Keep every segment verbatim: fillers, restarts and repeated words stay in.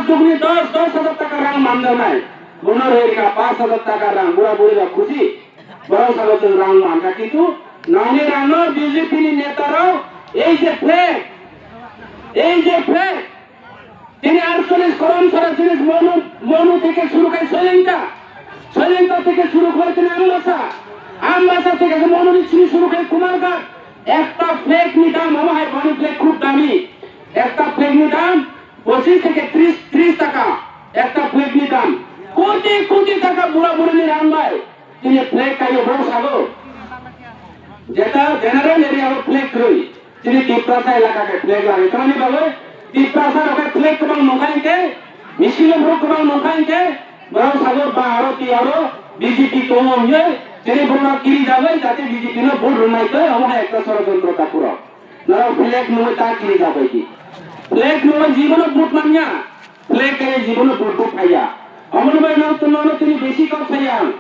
Jugni dos, dos hajar taka rang manjaknai. Bono rwngkha pash hajar taka rang, bura buri rok khusi. Borok salo chwng rang mankha, kintu nangni rangno B J P ni neta rok, ei je flag, ei je flag, tini আটচল্লিশ korom sara jinis Monu, Monu theke suru khai Soilingta, Soilingta theke suru khai tini Ambasa, Ambasa theke Monu ni sini suru khai Kumarghat. Ekta flag ni dam, omo hai boni flag khub dami. Ekta flag ni dam pochis theke tris, tris taka. Ekta flag ni dam koti koti taka bura buri ni rang bai. Tini flag kayo boro sago. Jeta general area o flag kwrwi. Tini Tiprasa elaka khe flag lagwi. Tamni bagwi Tiprasa rok khe flag kwbang nongkha hinkhe, misil o borok kwbang nongkha hinkhe, borok sago ba aro ti aro B J P tongo hwnwi tini borok kiri jagwi jate B J P no vote rwnai twi omo hai ekta sorojontro ta puro. Norok flag nungwi ta kiri jagwi di. Flag nungwi jibono vote manya. Flag kaya jibono vote bo phaiya. Omono bai norok to nono tini besi kok saya ang.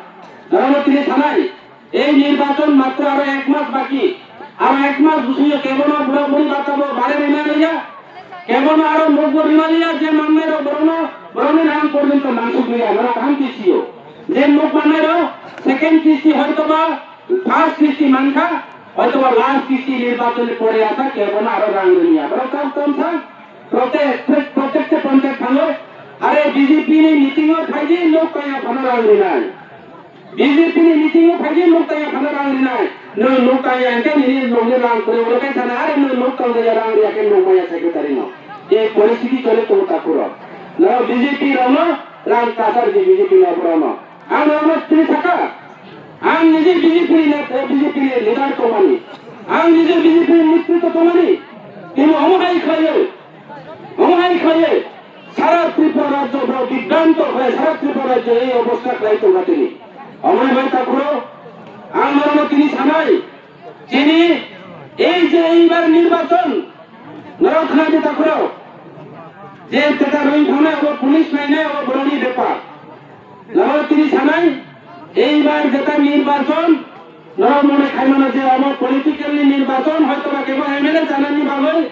Norokno tini sanai. Ei nirbachon matro aro ek mas baki. Aro ek mas busuyo kebono bura buri bata bo bare rima liya. Kebono aro mukbo rima liya je mannai rok borokno, borokni nang porjonto mansuk liya. Norok kaham kisiyo. Je muk mannai rok second kisti hoito ba first kisti mankha, hoito ba last kisti nirbachon ni pore asa kebono aro rang rwliya. Borok kam kam sa, prote-, prote-, protekte ponchek thango, are B J P ni meeting o phaidi nok kaya phano rang rwnai. B J P ni meeting o phaidi nok kaya phano rang rwnai. Nwng nok kaya hwnkhe nini nokni rang kwrwi ulo khe sana, are nwng nok tong kaya rang rwya khe nok maya secretary no. E poristhiti chole tongo takhuro. No B J P rokno rang kasar di B J P no borokno. Ang norokno tini saka, ang nije B J P ni net-, B J P ni leader tongmani, ang nije B J P ni netritwo tongmani, tini omo hai khlaiwi, omo hai khlaiwi sara Tripura rajyo borok bibranto khlai, sara Tripura rajyo ei obostha khlai tongkha tini. Omoni bai takhuro ang norokno tini sanai, Chini ei je eibar nirbachon, norok khna di takhurok, je teta rwi thangnai abo police nainai abo borokni bepar. Norok tini sanai, eibar jeta nirbachon, norok mone khaimano je abo political ni nirbachon, hoytoba kebo M L A chanani bagwi,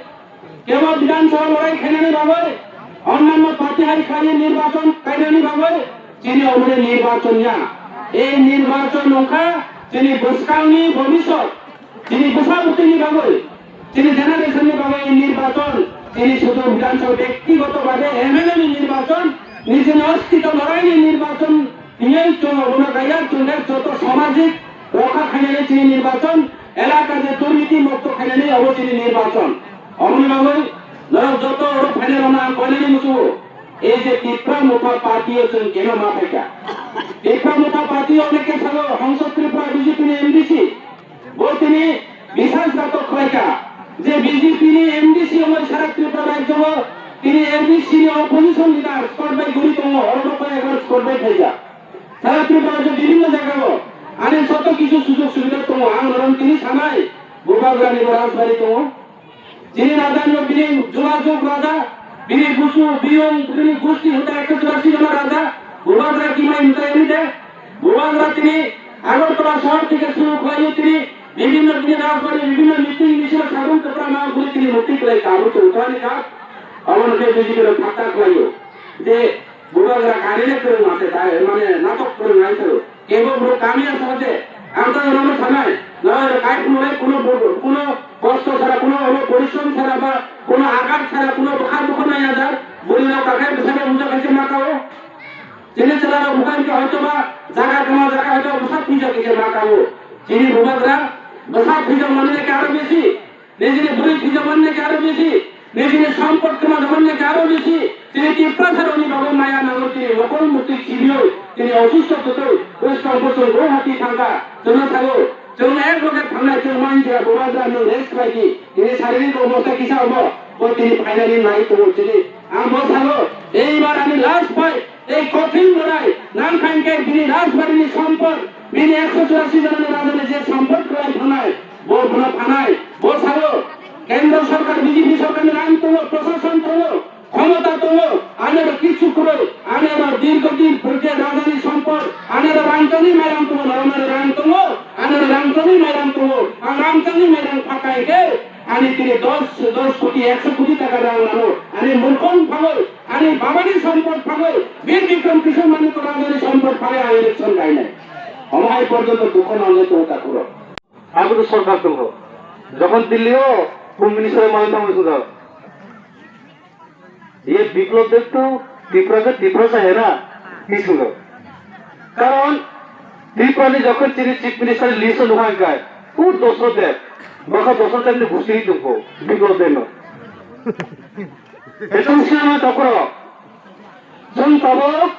Kebo Bidhan Sabha lorai khainani bagwi, onnanno party hai khlaiwi nirbachon kainani bagwi, chini omoni nirbachon ya. Ei nirbachon wngkha chini bwskangni bhobishyot, chini bwsa bwtwini bagwi, chini generation ni bagwi ei nirbachon, chini sudhu Bidhan Sabha bektigoto bhabe M L A ni nirbachon, nijini ostito loraini nirbachon, tiyeng chwng obono kaiya chwngkhe joto samajik rokha khainani chini nirbachon, elaka je durniti mukto khainani obo chini nirbachon. Oboni bagwi norok joto oro phainai rokno ang koinani muchungo. Ei je Tipra Motha Party o chwng keno ma phaikha. Tipra Motha Party o onekhe salo Hongso Tripura B J P ni M D C. Bo tini bisas gatok khlaikha je B J P ni M D C wngwi sara Tripura rajyo o tini M D C ni opposition leader squad bai guri tongo, oro bo koi ekbar squad bai phaijak. Sara Tripura rajyo bibhinno jaga o ani joto kisu sujog subida tongo, ang norok tini sanai, Bubagrani bo rajbari tongo. Chini raja ni bini jogajog raja, bini busu, biyong, bini gusti hota ekso churasi jona raja, Bubagra kimai mutai ani de. Bubagra tini Agartala sohor theke suru khlaiwi tini bibhinno tini rajbari, bibhinno meeting misil sabung topra ma guri tini muti khlai kabu tongthani ka. Aboni khe B J P rok thakthak khlaio. Je Bubagra kari le kwrwng mase ta, mane natok kwrwng ai kwrwng. Kebo borok kami ya sahaje, ang to norokno sanai, norok kai phunuknai kuno bo-, kuno kosto sara, kuno oro porishrom sara ba kuno agat sara, kuno bwkha bwkha nai ya da, bwrwi rok kakhai bwsa bai bujak kaisa ma kao. Chini chwla rok bwkha hwnkhe hoito ba jaga kwma jaga hoito bwsa thwijak kaisa ma kao. Chini Bubagra bwsa thwijak mani le khe aro besi. Nijini bwrwi thwijakmani khe aro bisi, nijini sampot kwmajakmani khe aro bisi, chini Tiprasa rokni bagwi maya nango, chini mokol muktwi khibiyo, chini osusto kwtwi, bwskang bwswng Guwahati thangkha, chwngno sago, chwng ek loge thangnai, chwng manjya, Bubagra nwng rest khlai di, chini saririk obostha kisa omo, bo chini finally nai tongo, chini ang bo sago, eibar ani last fight, ei kothin lwrai, nang khain khe bini rajbarini sampot, bini ekso churasi jona rajani je sampot khlai thangnai, Bo bono phanai, bo sao, Kendra Sarkar, B J P sarkarni rang tongo, prashasan tongo, khomota tongo, anero kichu kwrwi, anero dirgho din phrwkhe rajani sompot, anero rangchakni mairang tongo, norokno rang tongo, anero rangchakni mairang tongo, ang rangchakni mairang phakai khe, ani tini dos, dos koti, ekso koti taka rang nano, ani mulkhong phagwi, ani Babani sompot phagwi, Bir Bikram Kishore Manikya Rajani sompot phagwi ang election gainai. Omo hai porjonto dukho nangwi tongo takhurok. Abo to sorkar tongo. Jokhon Delhi o Home Minister mano tamo sudo. Ye Biplab Deb to Tripura ke Tripura sa hai na? Hi sudo. Karon Tripura ni jokhon chini Chief Minister list o nukha hwnkhe, u Dosrot Deb. Bokha Dosrot Deb ni gusti hi tongkho. Biplab Deb no. Etong siyama tokro. Chwng tabuk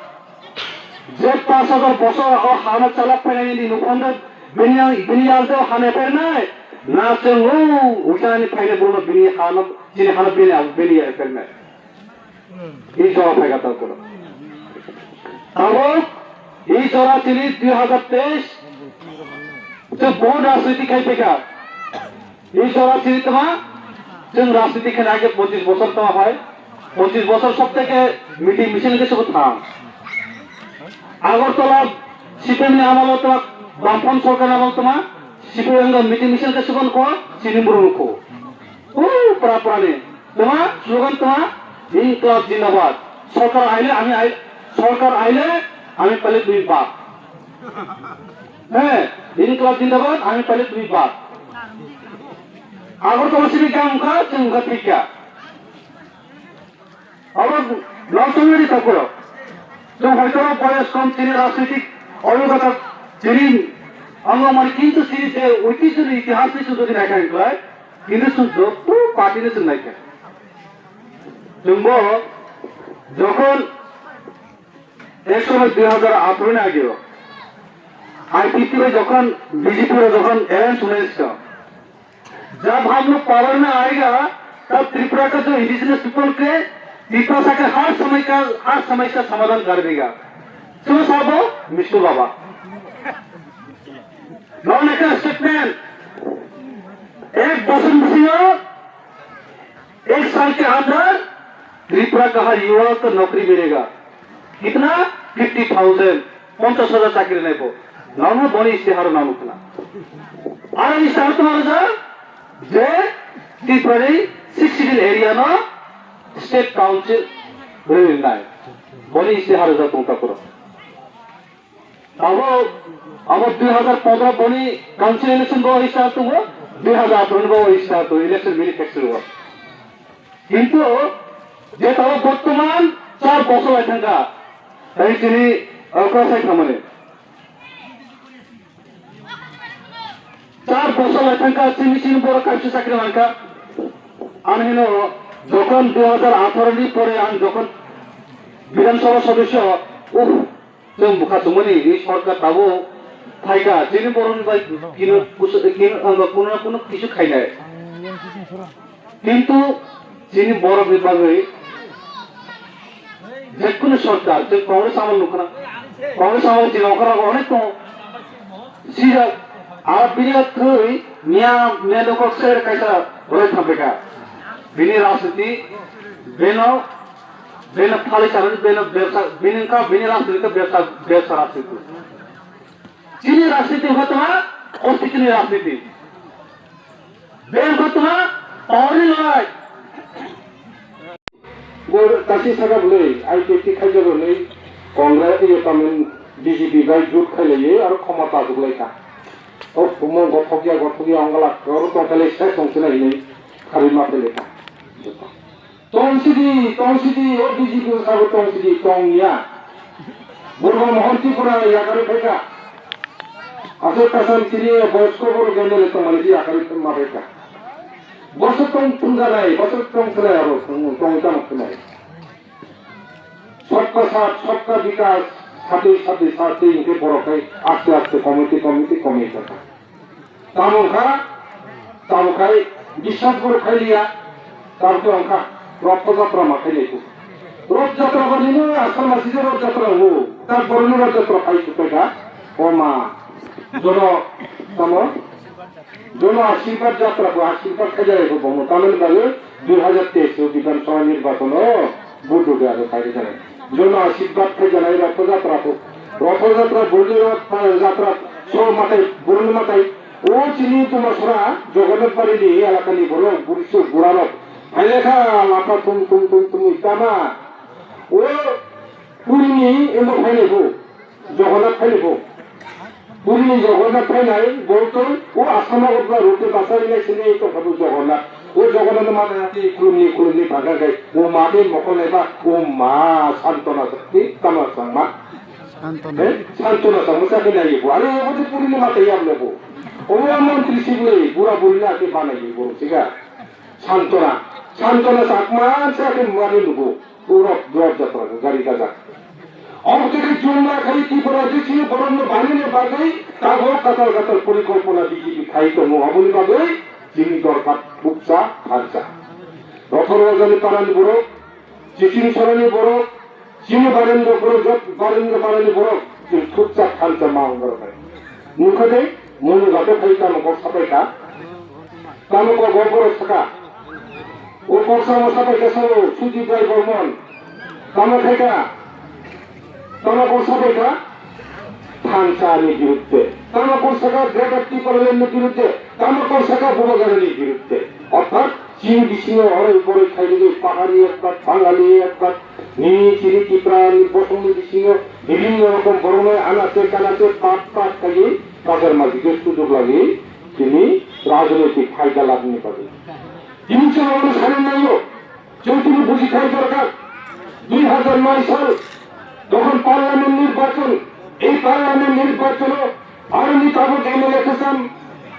je pash hajar bosor o hano chalok phainani ni nukhung de bini, bini yal de hane pernai. Na chwng o ujanani phainai borokno bini hano, chini hano bini, bini yal pernai. I jora phaiga tokro. Tabuk i jora chini dui hajar teis chwng bo rajniti khai phaikha. Ei jora chini tongma, chwng rajniti khe nai khe pochis bosor tongma phai. Pochis bosor sob theke meeting misil khe subo thang. Agartala C P M ni amalo tongma, Bamfront sorkar amalo tongma, C P M ni meeting misil khe subo nukho, chini buru nukho. O, pra pra ni. Tongma, slogan tongma, Inqilab Zindabad. Sorkar aile, ami aile, sorkar aile, ami pale tumi bak. He, Inqilab Zindabad, ami pale tumi bak. Agartala sini kha wngkha, chwng wngkha thikya. Abo nokthungni tokoro. Chwng hoito boyos kom chini rajnitik obhigota chini wngo mani kintu chini je oitijoni itihas ni chwng jodi naikha wngkhlai, kintu chwng joto party ni chwng naikha. Chwngbo jokhon ek somoy dui hajar atharo ni ageo I P P T bai jokhon B J P bai jokhon alliance hunai wngkha, जब हम लोग पावर में आएगा, तब त्रिपुरा का जो indigenous people के, त्रिपुरा सा के हर समय का, हर समस्या समाधान कर देगा। Chwng sabo Mishnu Baba. Non একটা স্টেটমেন্ট, এক বছর ভিতরে, এক সাল के अंदर त्रिपुरा का हर युवा को नौकरी मिलेगा। कितना? Fifty thousand, পঞ্চাশ হাজার চাকরি নেব। Nangno boni istihar nangno khna. Aro istihar tongma rwjak je Tripura ni Sixth Schedule area no State Council rwnai. Boni istihar rwjak tong takhoro. Abo, abo dui hajar pondro boni council election bo istihar tongo, dui hajar atharo ni bo istihar tongo, election manifesto o. Kintu je tabo bortoman char bosor lai thangkha, tai chini okra sai thamani. Char bosor lai thangkha, chini chini borok kaisa chakri mankha. Ang hino jokhon dui hajar atharo ni pore ang jokhon Bidhan Sabha sodosyo, uff, Chwng bwkha tongmani, i sorkar tabuk phaikha, chini borokni bai kino kusu-, kino, ano kuno na kuno kisu khainai. Kintu chini borokni bagwi jekunu sorkar, chwng Congress amol nukha na, Congress amol chini okra onek tongo. Sijak, a bini thwi miya, miya nokok ser kaisa roi thampeka. Bini rajniti, beno Beno phalwi sanani, beno bebsa, bini wngkha, bini rajniti khe bebsa, bebsa rajniti. Chini rajniti wngkha tongma, ostitini rajniti. Be wngkha tongma, power ni lorai. Bo tasi saka bwlwi, I P F T khaijak hwnwi, Congress, iyo, tamin B J P bai jut khailaiwi, aro khomota achuklaikha. O phumung gothokya, gothokya, ongala, oro tongkhailai, sai tongsinai hinwi, kharwi ma phailai kha. Tong sidi, tong sidi, o B J P sabo tong sidi, tong ya. Burma Mohan Tripura yakarwi phaikha. Aswk kasan chini boyos kobor gandale tongmani di yakarwi ma phaikha. Bosor tong thungjanai, bosor tong thunai abo, tong, tong tamo thunai. Sabka saath, sabka vikas, satwi, satwi, satwi, hingke borok hai aste, aste, komiti, komiti, komiti kha. Tamo kha, tamo khai biswas borok khai liya, tamo khe ongkha, Rotho Jatra ma khai liya. Rotho Jatra ba nini asal masi je Rotho Jatra wo, ta boroni Rotho Jatra khai supai kha, o ma, jono, tamo, jono Ashirwad Jatra bo Ashirwad khai jai ko bomo, tamoni bagwi dui hajar teis o Bidhan Sabha nirbachon o, Buddho Gaya khairi jani. Jono Ashirwad khai janai Rotho Jatra pho. Rotho Jatra, Buddho Jatra, so matai, Buddho matai. O chini Tumasra, Jagannath Bari ni elaka ni borok, Buddhist borok. Hai lekha lapha tum tum tum tum tama. O purini emo phainai bo, Jagannath phainai bo. Purini Jagannath phainai, bo to o Assam o ba rote basa rinai sini to khabu Jagannath. O Jagannath ma na ti khulumni khulumni bhaga gai. O ma be mokol nai ba, o ma Santona sakti tama sangma. Santona. Eh, Santona sangma sakti nai bo. Are o bo purini ma tayam le bo. O mantri sibule, bura buri na ke banai bo, siga. Santona, Santona Chakma se ake mari nugo, urok drop jatra gari gajak. Omo tei chumra khai Tripura je chini borok no banini bagwi tabok katal katal porikolpona B J P khai tongo, aboni bagwi chini dorkar bukcha thansa. Rothor wajani parani borok, Chiching sorani borok, chini Barendra borok, jot Barendra parani borok, chwng thukcha thansa ma wngrok hai. Nukha de, munu gato khai tamo kok sapai kha. Tamo kok go borok saka. O kok samo sapai kha sabo, Sujit Rai Bormon. Tamo khai kha. Tamo kok sapai kha. Thansa ni biruddhe. Tamo kok saka Greater Tipraland ni biruddhe. Tamo kok saka Bubagra ni biruddhe. Orthat, chini bisingo orai borai khairogwi pahari ekbar, Bangali ekbar, nini chini Tipra ni bosongni bisingo bibhinno rokom borokno anache kanache pat pat khaiwi kachar majigwi sujuk lagwi chini rajnoitik phaida labwini bagwi. Tini chwng abono sanwi nango, chwng tini bujikhai dorkar, dui hajar noi sal jokhon parliament nirbachon, ei parliament nirbachono Aroni tabuk M L A kwcham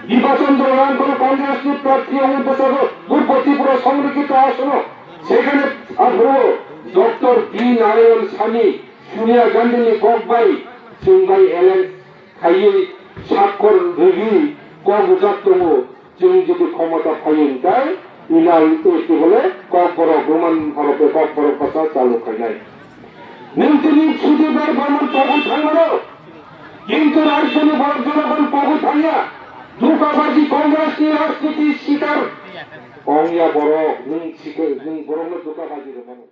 Dipa Chandra Ram kono Congress ni prarthi wngwi bwsajak Purbo Tripura Songrikkhito Asono. Sekhane aphuru Doctor D Narayan Sami, Sonia Gandhi ni kok bai chwng bai alliance khaiwi sakkor rwgwi kok rwjak tongo. Chwng jodi khomota phaiwi hwnkhe inal eti bole Kokborok Roman Bharote Kokborok bwsa chalu khainai. Nwng tini Sudhir Rai Barman pogwi thangmano, kintu rajyoni borok jonogon pogwi thangya. Dukabaji Congress ni rajniti sikar ongya borok, nwng sikar, nwng borokno dukabaji rwmano.